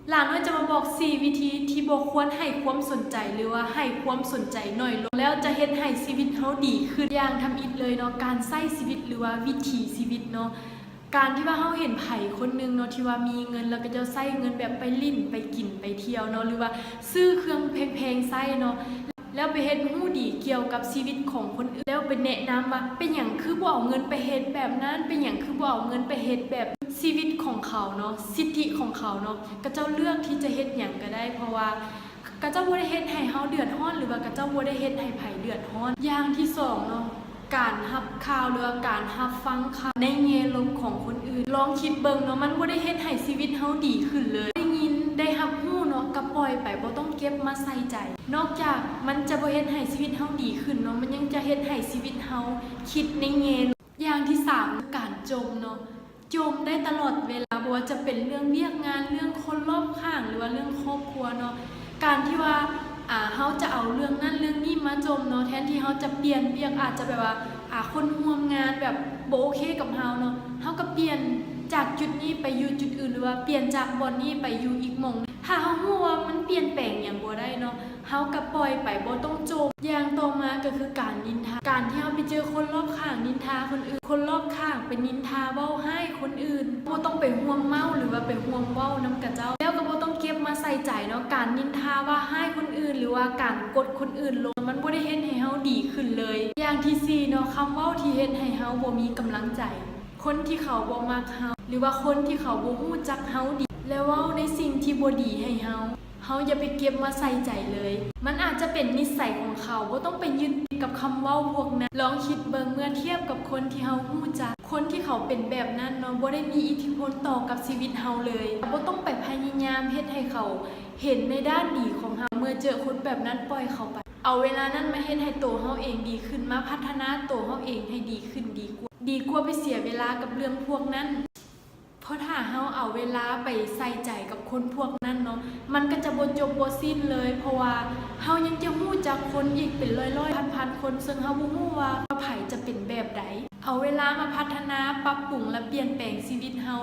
ຫຼ້ານ້ອຍຈະມາບອກສີ່ວິທີທີ່ບໍ່ຄວນໃຫ້ຄວາມສົນໃຈ ຫຼືວ່າໃຫ້ຄວາມສົນໃຈໜ້ອຍລົງ ແລ້ວຈະເຮັດໃຫ້ຊີວິດເຮົາດີຂຶ້ນຢ່າງທຳອິດເລີຍເນາະ. ການໃຊ້ຊີວິດ ຫຼືວ່າວິຖີຊີວິດເນາະ, ການທີ່ວ່າເຮົາເຫັນໃຜຄົນໜຶ່ງເນາະ ທີ່ວ່າມີເງິນ ແລ້ວເຂົາເຈົ້າໃຊ້ເງິນແບບໄປຫຼິ້ນ ໄປກິນ ໄປທ່ຽວເນາະ ຫຼືວ່າຊື້ເຄື່ອງແພງໆໃຊ້ເນາະ ແລ້ວໄປເຮັດຮູ້ດີກ່ຽວກັບຊີວິດຂອງຄົນອື່ນ ແລ້ວໄປແນະນຳວ່າ ເປັນຫຍັງຄືບໍ່ເອົາເງິນໄປເຮັດແບບນັ້ນ ເປັນຫຍັງຄືບໍ່ເອົາເງິນໄປເຮັດແບບ ຊີວິດຂອງເຂົາເນາະ ສິດທິຂອງເຂົາເນາະ ເຂົາເຈົ້າເລືອກທີ່ຈະເຮັດຫຍັງກໍໄດ້ ເພາະວ່າເຂົາເຈົ້າບໍ່ໄດ້ເຮັດໃຫ້ເຮົາເດືອດຮ້ອນ ຫຼືວ່າເຂົາເຈົ້າບໍ່ໄດ້ເຮັດໃຫ້ໃຜເດືອດຮ້ອນ. ຢ່າງທີສອງເນາະ ການຮັບຂ່າວ ຫຼືວ່າການຮັບຟັງຂ່າວໃນແງ່ລົບຂອງຄົນອື່ນ ລອງຄິດເບິ່ງເນາະ ມັນບໍ່ໄດ້ເຮັດໃຫ້ຊີວິດເຮົາດີຂຶ້ນເລີຍ. ໄດ້ຍິນ ໄດ້ຮັບຮູ້ເນາະ ກໍປ່ອຍໄປ ບໍ່ຕ້ອງເກັບມາໃສ່ໃຈ. ນອກຈາກມັນຈະບໍ່ເຮັດໃຫ້ຊີວິດເຮົາດີຂຶ້ນເນາະ ມັນຍັງຈະເຮັດໃຫ້ຊີວິດເຮົາຄິດໃນແງ່ລົບ. ຢ່າງທີສາມ ການຈົ່ມເນາະ ຈົ່ມໄດ້ຕະຫຼອດເວລາ ບໍ່ວ່າຈະເປັນເລື່ອງວຽກງານ ເລື່ອງຄົນລອບຂ້າງ ຫຼືວ່າເລື່ອງຄອບຄົວເນາະ. ການທີ່ວ່າ ອ່າ ເຮົາຈະເອົາເລື່ອງນັ້ນເລື່ອງນີ້ມາຈົ່ມເນາະ ແທນທີ່ເຮົາຈະປ່ຽນວຽກ ອາດຈະແບບວ່າ ອ່າ ຄົນຮ່ວມງານແບບບໍ່ໂອເຄກັບເຮົາເນາະ ເຮົາກໍປ່ຽນຈາກຈຸດນີ້ໄປຢູ່ຈຸດອື່ນ ຫຼືວ່າປ່ຽນຈາກບ່ອນນີ້ໄປຢູ່ອີກໝ່ອງໜຶ່ງ. ຖ້າເຮົາຮູ້ວ່າມັນປ່ຽນແປງຫຍັງບໍ່ໄດ້ເນາະ ເຮົາກໍປ່ອຍໄປ ບໍ່ຕ້ອງຈົ່ມ. ຢ່າງຕໍ່ມາກໍຄືການນິນທາ ການທີ່ເຮົາໄປເຈີຄົນລອບຂ້າງນິນທາຄົນອື່ນ ຄົນລອບຂ້າງໄປນິນທາເວົ້າຮ້າຍຄົນອື່ນ ບໍ່ຕ້ອງໄປຮ່ວມເມົາ ຫຼືວ່າໄປຮ່ວມເວົ້ານຳເຂົາເຈົ້າ ແລ້ວກໍບໍ່ຕ້ອງເກັບມາໃສ່ໃຈເນາະ. ການນິນທາວ່າຮ້າຍຄົນອື່ນ ຫຼືວ່າການກົດຄົນອື່ນລົງ ມັນບໍ່ໄດ້ເຮັດໃຫ້ເຮົາດີຂຶ້ນເລີຍ. ຢ່າງທີສີ່ເນາະ ຄຳເວົ້າທີ່ເຮັດໃຫ້ເຮົາບໍ່ມີກຳລັງໃຈ ຄົນທີ່ເຂົາບໍ່ມັກເຮົາ ຫຼືວ່າຄົນທີ່ເຂົາບໍ່ຮູ້ຈັກເຮົາດີ ແລະ ເວົ້າໃນສິ່ງທີ່ບໍ່ດີໃຫ້ເຮົາ ເຮົາຢ່າໄປເກັບມາໃສ່ໃຈເລີຍ. ມັນອາດຈະເປັນນິດໄສຂອງເຂົາ ບໍ່ຕ້ອງໄປຍຶດຕິດກັບຄຳເວົ້າພວກນັ້ນ. ລອງຄິດເບິ່ງ ເມື່ອທຽບກັບຄົນທີ່ເຮົາຮູ້ຈັກ ຄົນທີ່ເຂົາເປັນແບບນັ້ນເນາະ ບໍ່ໄດ້ມີອິດທິພົນຕໍ່ກັບຊີວິດເຮົາເລີຍ. ບໍ່ຕ້ອງໄປພະຍາຍາມເຮັດໃຫ້ເຂົາເຫັນໃນດ້ານດີຂອງເຮົາ. ເມື່ອເຈີຄົນແບບນັ້ນ ປ່ອຍເຂົາໄປ. ເອົາເວລານັ້ນມາເຮັດໃຫ້ໂຕເຮົາເອງດີຂຶ້ນ ມາພັດທະນາໂຕເຮົາເອງໃຫ້ດີຂຶ້ນດີກວ່າ ດີກວ່າໄປເສຍເວລາກັບເລື່ອງພວກນັ້ນ. ເພາະຖ້າເຮົາເອົາເວລາໄປໃສ່ໃຈກັບຄົນພວກນັ້ນເນາະ ມັນກໍຈະບໍ່ຈົບບໍ່ສິ້ນເລີຍ ເພາະວ່າເຮົາຍັງຈະຮູ້ຈັກຄົນອີກເປັນຮ້ອຍໆ ພັນໆຄົນ ເຊິ່ງເຮົາບໍ່ຮູ້ວ່າໃຜຈະເປັນແບບໃດ. ເອົາເວລາມາພັດທະນາ, ປັບປຸງ ແລະ ປ່ຽນແປງຊີວິດເຮົາ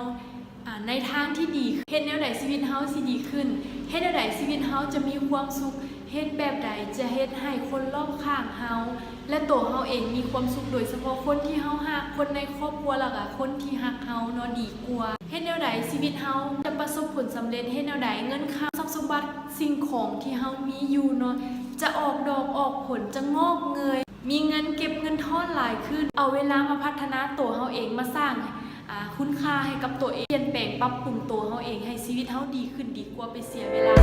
ອາ ໃນທາງທີ່ດີ. ເຮັດແນວໃດຊີວິດເຮົາຊິດີຂຶ້ນ? ເຮັດແນວໃດຊີວິດເຮົາຈະມີຄວາມສຸກ? ເຮັດແບບໃດຈະເຮັດໃຫ້ຄົນລອບຂ້າງເຮົາ ແລະ ໂຕເຮົາເອງມີຄວາມສຸກ, ໂດຍສະເພາະຄົນທີ່ເຮົາຮັກ, ຄົນໃນຄອບຄົວ ແລ້ວກະຄົນທີ່ຮັກເຮົາເນາະ ດີກວ່າ? ເຮັດແນວໃດຊີວິດເຮົາຈະປະສົບຜົນສຳເລັດ? ເຮັດແນວໃດເງິນຄຳ ຊັບສົມບັດ ສິ່ງຂອງທີ່ເຮົາມີຢູ່ເນາະ ຈະອອກດອກອອກຜົນ, ຈະງອກເງີຍ, ມີເງິນເກັບເງິນທອນຫຼາຍຂຶ້ນ? ເອົາເວລາມາພັດທະນາໂຕເຮົາເອງ, ມາສ້າງ ອາ ຄຸນຄ່າໃຫ້ກັບຕົວເອງ, ປ່ຽນແປງປັບປຸງຕົວເຮົາເອງໃຫ້ຊີວິດເຮົາດີຂຶ້ນ ດີກວ່າໄປເສຍເວລາ.